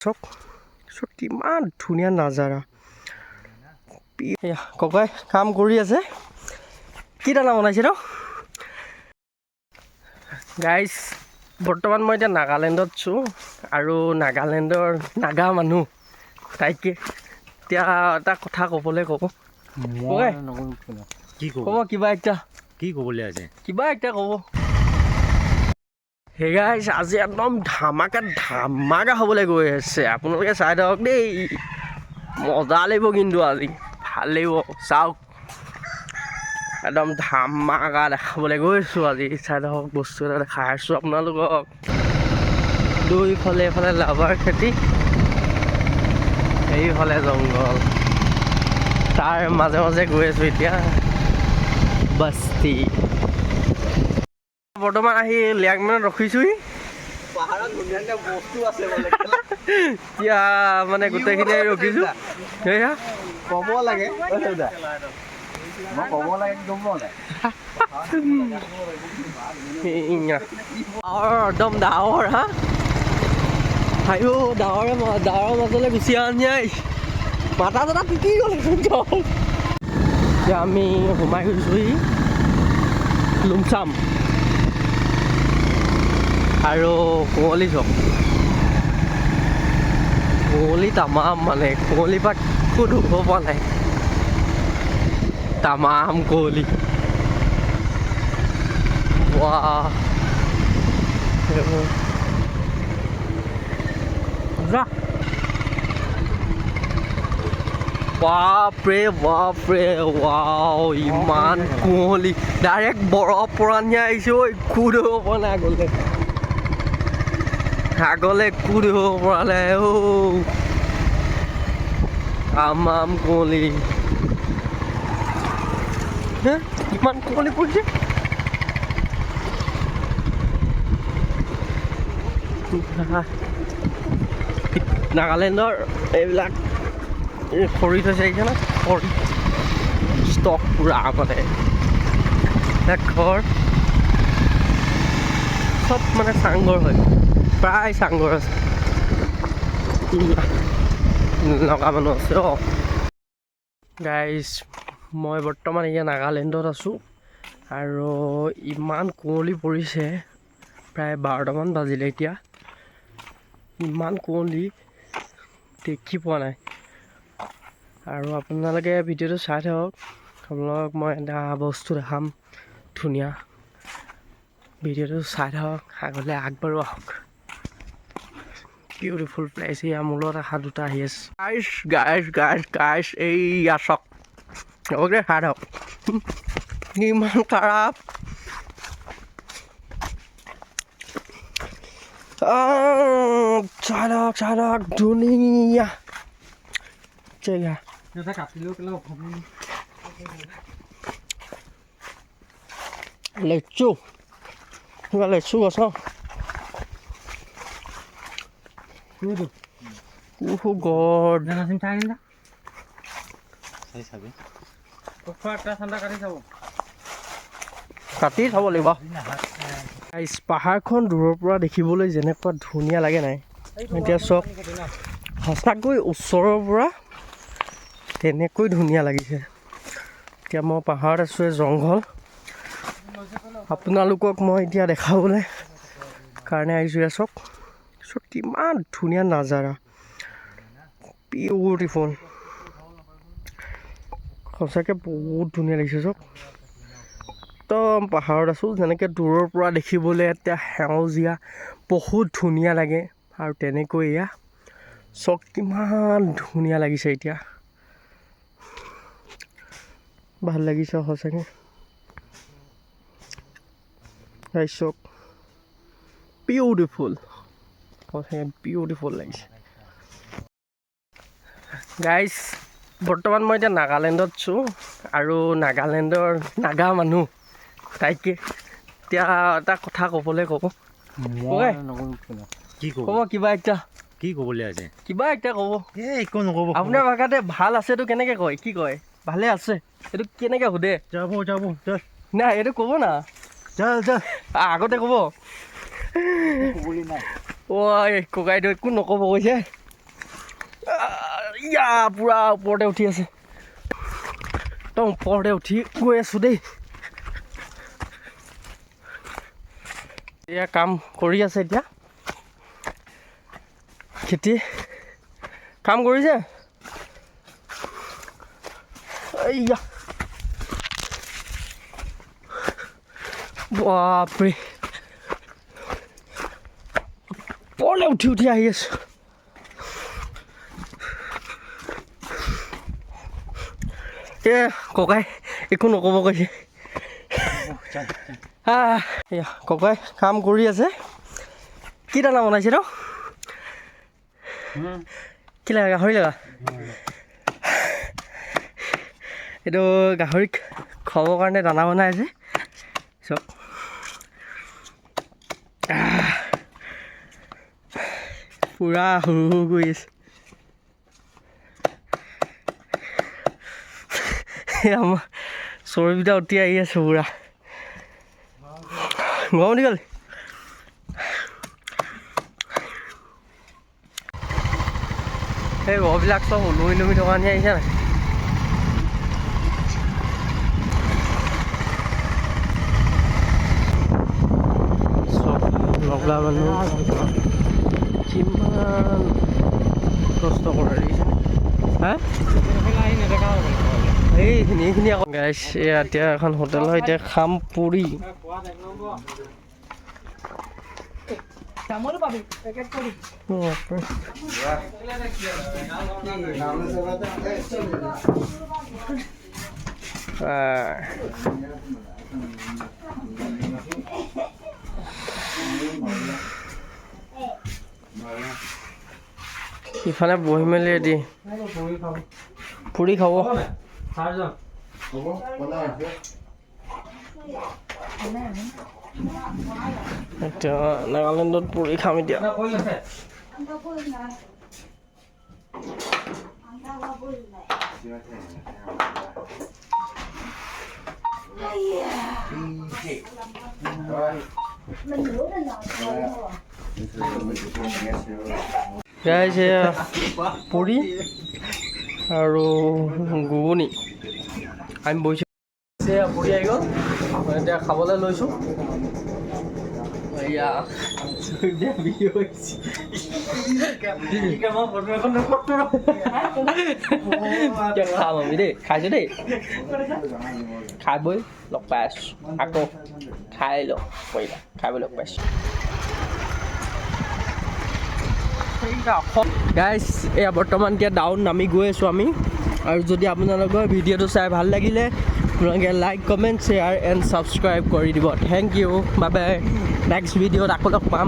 চাওক চাওক, কিমান ধুনীয়া নাজাৰা। এয়া ককাই কাম কৰি আছে। কি দানা বনাইছে ন গাইজ? বৰ্তমান মই এতিয়া নাগালেণ্ডত আছোঁ আৰু নাগালেণ্ডৰ নাগা মানুহ তাইকে এতিয়া এটা কথা ক'বলৈ ক'ব। ককাই। কি ক'ব? ক'ব কিবা একটা। কি ক'বলৈ আছে? কিবা একটা ক'ব। হে গাইজ, আজি একদম ধামাকা ধামাকা হ'বলৈ গৈ আছে। আপোনালোকে চাই থাকক দেই, মজা লাগিব। কিন্তু আজি ভাল লাগিব, চাওক। একদম ধামাকা দেখাবলৈ গৈছোঁ আজি। চাই থাকক, বস্তু এটা দেখাই আছোঁ আপোনালোকক। দুইফালে, এইফালে লাভাৰ খেতি, এইফালে জংঘল, তাৰ মাজে মাজে গৈ আছোঁ এতিয়া। বস্তি। বৰ্তমান আহি লিয়াংমেনত ৰখিছোহি। পাহাৰত ধুনীয়া ধুনীয়া বস্তু আছে বোলে। এতিয়া মানে গোটেইখিনি আহি ৰখিছোঁ সেয়া। ক'ব লাগে, ঐ দেউতা। মই ক'ব লাগে, গম পোৱা নাই। ডাৱৰ, একদম ডাৱৰ। হা আয়ো, ডাৱৰে ডাৱৰৰ মাজলৈ গুচি আনি মাথা চাথা তিতি গ'ল একদম। এতিয়া আমি সোমাই গৈছোহি লুমচাম আৰু কুঁৱলী চাওক, কুঁৱলী তামাম। মানে কুঁৱলীৰ পৰা একো ধৰিব পৰা নাই, তামাম কুঁৱলী। ৱাহ, যা, বাপৰে বাপৰে, ৱাও, ইমান কুঁৱলী! ডাইৰেক্ট বৰফ পৰা নিয়া আহিছোঁ ঐ। একো ধৰিব পৰা নাই আগলৈ, আগলৈ একো ধৰিব পৰা নাই অ'। তামাম কুঁৱলী হে, ইমান কুঁৱলী পৰিছে। নাগালেণ্ডৰ এইবিলাক এই খৰি থৈছে, আহিছে ন খৰি ষ্টক পূৰা। মানে ইয়াত ঘৰ চব মানে চাংঘৰ হয়, প্ৰায় চাংঘৰ আছে। নগা মানুহ আছে। অঁ গাইজ, মই বৰ্তমান এতিয়া নাগালেণ্ডত আছোঁ আৰু ইমান কুঁৱলী পৰিছে। প্ৰায় 12টামান বাজিলে এতিয়া। ইমান কুঁৱলী, দেখি পোৱা নাই। আৰু আপোনালোকে ভিডিঅ'টো চাই থাকক, আপোনালোকক মই এটা বস্তু দেখাম ধুনীয়া। ভিডিঅ'টো চাই থাকক, আগলৈ আগবাঢ়ো আহক। Beautiful place. এয়া মোৰ লগত অহা দুটা আহি আছে। গাইছ গাইছ গাইছ গাইছ, এইয়া চাওক, অ'কে, চাই থাকক, ইমান খাৰাপ। চাই থাকক, চাই থাকক, ধুনীয়া জেগা। কাটিলেও কেলা। লেচু, কিবা লেচু গছ ন। Oh God. চাই চাবি। কাটি চাব লাগিব। গাইছ, পাহাৰখন দূৰৰ পৰা দেখিবলৈ যেনেকুৱা ধুনীয়া লাগে নাই? এতিয়া চাওক, সঁচাকৈ ওচৰৰ পৰা তেনেকৈ ধুনীয়া লাগিছে। এতিয়া মই পাহাৰত আছোঁ, এই জংঘল আপোনালোকক মই এতিয়া দেখাবলৈ কাৰণে আহিছোঁ। ইয়াত চাওক চাওক, কিমান ধুনীয়া নাজাৰা, বিউটিফুল। সঁচাকৈ বহুত ধুনীয়া লাগিছে। চাওক, একদম পাহাৰত আছোঁ, যেনেকৈ দূৰৰ পৰা দেখিবলৈ এতিয়া সেউজীয়া বহুত ধুনীয়া লাগে আৰু তেনেকৈ এয়া চাওক, কিমান ধুনীয়া লাগিছে। এতিয়া ভাল লাগিছে সঁচাকৈ। গাইছ চাওক, বিউটিফুল, সঁচাকৈ বিউটিফুল লাগিছে। গাইজ, বৰ্তমান মই এতিয়া নাগালেণ্ডত আছোঁ আৰু নাগালেণ্ডৰ নাগা মানুহ তাইকে এতিয়া এটা কথা ক'বলৈ ক'ব। ককাই। কি ক'ব? ক'ব কিবা একটা। কি ক'বলৈ আছে? কিবা একটা ক'ব। এই একো নক'ব। আপোনাৰ ভাষাতে ভাল আছেতো কেনেকৈ কয়? কি কয়? ভালে আছে, এইটো কেনেকৈ সোধে? যাব যাব, চল। নাই, এইটো ক'ব না। চল চল। আগতে ক'ব। ক'বলৈ নাই। ঐ ককাইদেউ, একো নক'ব কৈছে। ইয়া পূৰা ওপৰতে উঠি আছে, একদম ওপৰতে উঠি গৈ আছোঁ দেই। এয়া কাম কৰি আছে এতিয়া, খেতি কাম কৰিছে। এইয়া বাপৰে, ওপৰলৈ উঠি উঠি আহি আছোঁ। এ ককাই একো নক'ব কৈছে। এয়া ককাই কাম কৰি আছে। কি দানা বনাইছে ন? কি লাগা? গাহৰি লগা। এইটো গাহৰিক খুৱাবৰ কাৰণে দানা বনাই আছে চব। পূৰা সৰু সৰু কৰি আছে। আমাৰ চৰ্বিটা উঠি আহি আছে পূৰা। গৰম উঠি গ'ল। সেই ঘৰবিলাক চব ওলমি ওলমি থকা নিচিনা আহিছে নাই? চব নগলা মানুহ কিমান কষ্ট কৰে দেখিছে হা। এইখিনি এইখিনি আকৌ গাইছ। এয়া এতিয়া এখন হোটেল হয়, এতিয়া খাম পুৰি। ইফালে বহি মেলি ৰেডি পুৰি খাব। এতিয়া নাগালেণ্ডত পুৰি খাম এতিয়া। গাইছ এয়া পুৰি আৰু ঘুগুনি। আমি বহিছোঁ, পুৰি আহি গ'ল, এতিয়া খাবলৈ লৈছোঁ। এয়া খাম আমি দেই, খাইছোঁ দেই, খাই বৈ লগ পাই আছোঁ আকৌ। খাই লওঁ কৰিলা, খাই বৈ লগ পাইছোঁ গাইছ। এয়া বৰ্তমান এতিয়া ডাউন নামি গৈ আছোঁ আমি। আৰু যদি আপোনালোকৰ ভিডিঅ'টো চাই ভাল লাগিলে আপোনালোকে like, comment, share and subscribe কৰি দিব। Thank you, bye bye. Next ভিডিঅ'ত আকৌ লগ পাম।